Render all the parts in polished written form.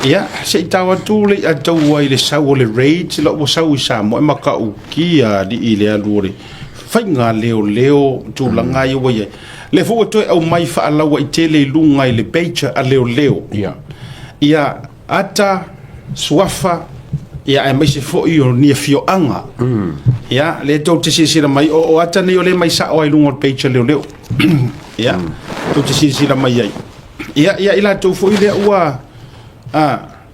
Ia, se i tau atu le i'a taua i le sau o le raids la ua sau i Samoa, e matautia alii i le alu o le faiga leoleo tulaga ia ua i ai. Lea foi ua toe aumai faalauaitele i luga i le page a leoleo. Ia ata, suafa, ia aemaise foi o ni afioaga. Ia, lea tou te silasila mai, o ata nei o lea e mai sao lava i luga o le page a leoleo. Ia, tou te silasila mai ai. Ia, ia i latou foi lea ua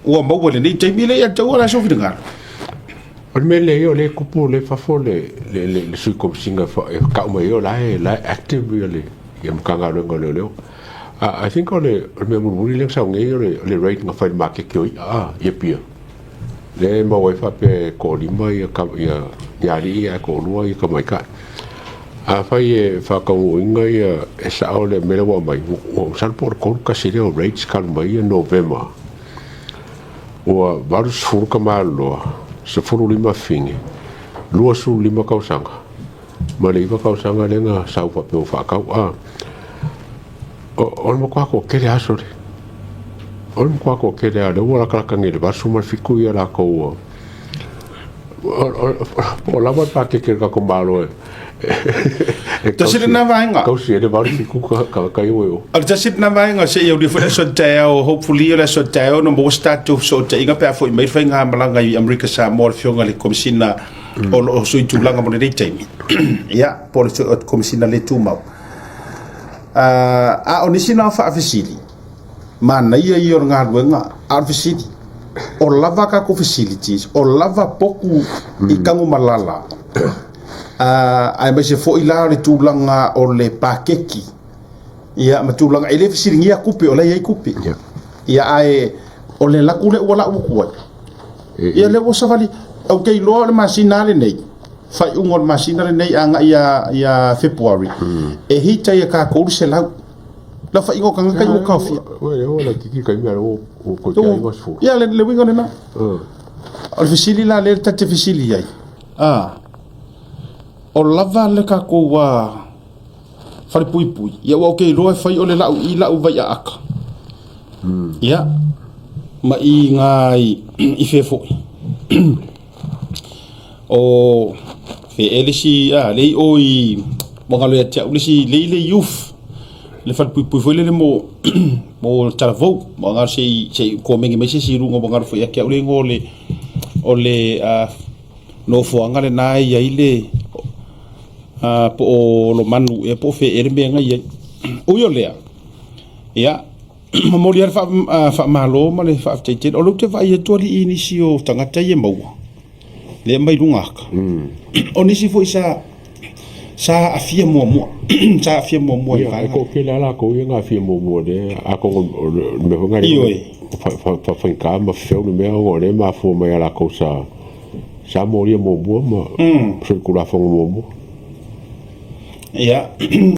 ua maua i lenei taimi lea, ia tau la sou finagalo. O le mea lea, o lea e kupu o lea e fafo le sui komisina e kau mai o la e active ia le ia Matagaluega o Leoleo. I think o le mea mulimuli lea na sau nei o le raid na fai i le maketi o i'a i Apia. Lea e maua ai faapea e toalima ia ia alii ae toalua ia tamaitai. Afai e faataunuuina ia e sao le mea lea ua aumai, ua masalo po o le 31 lea o raids talu mai ia Novema. Ua 80 tamāloa, 15 fine, 25 tausaga ma le 9 tausaga lea na sau faapea ua faatau. A o le matua toatele aso le. O le matua toatele lava, lea ua latalata nei i le 87 ia latou. Po o lava le pakeke a le tatou Malo e Tasi lena vaega. Tausi ai le 87 tagata ia ua i o. O le tasi lena vaega se i aulia foi le aso taeao, hopefully o le aso taeao ona maua se tatou fesootaiga pe a foi mai le faigamalaga i Amerika Samoa le Afioga i le Komesina o lo o sui tulaga mo lenei taimi. Ia, po o le Komesina le tumau. A o nisi na o faafesili, manaia ia o le galuega, a o le fesili, o lava tatou facilities, o lava potu i Tanumalala, aemaise foi la o le tulaga o le paketi, ia ma tulaga, e le fesiligia tupe, o la e i ai tupe. Ia ae o le alu atu lea ua lau atu ai. Ia lea ua savali, ou te iloa o le masina lenei, faaiuga o le masina lenei agai ia February, e hit ai e tatou le 100. La faiga o tagata ia ua taofia. Ia le uiga lena. O le fesili la lea ta te fesili ai, o lava le tatou falepuipui, ia aua ou te iloa e fai o le lau i lau vaiaata. Ia, ma i gā i fea foi. O fe e le isi, le i o i ua galo ia te au le isi le i le youth le falepuipui foi lele mo mo talavou ua galo se i se i komeni mai se isi i luga ua galo foi ia te au le igoa o le o le nofoaga lena e i ai le po o Lomanu ea po o fea ea le mea na i ai. Ui o lea, ia momoli lava le faamalo ma le faafetai tele. O lea ou te vaai atu alii i nisi o tagata ia e maua, lea e aumai i luga ata. O nisi foi sa sa aafia muamua, sa aafia muamua i le vaega. E toatele lava latou ia na aafia muamua lea, atonu o le mea foi lena Ioe. Faafaigata ma fefeu le mea ona o lea e mafua mai ia latou sa sa molia muamua ma solitulafono muamua. Ia.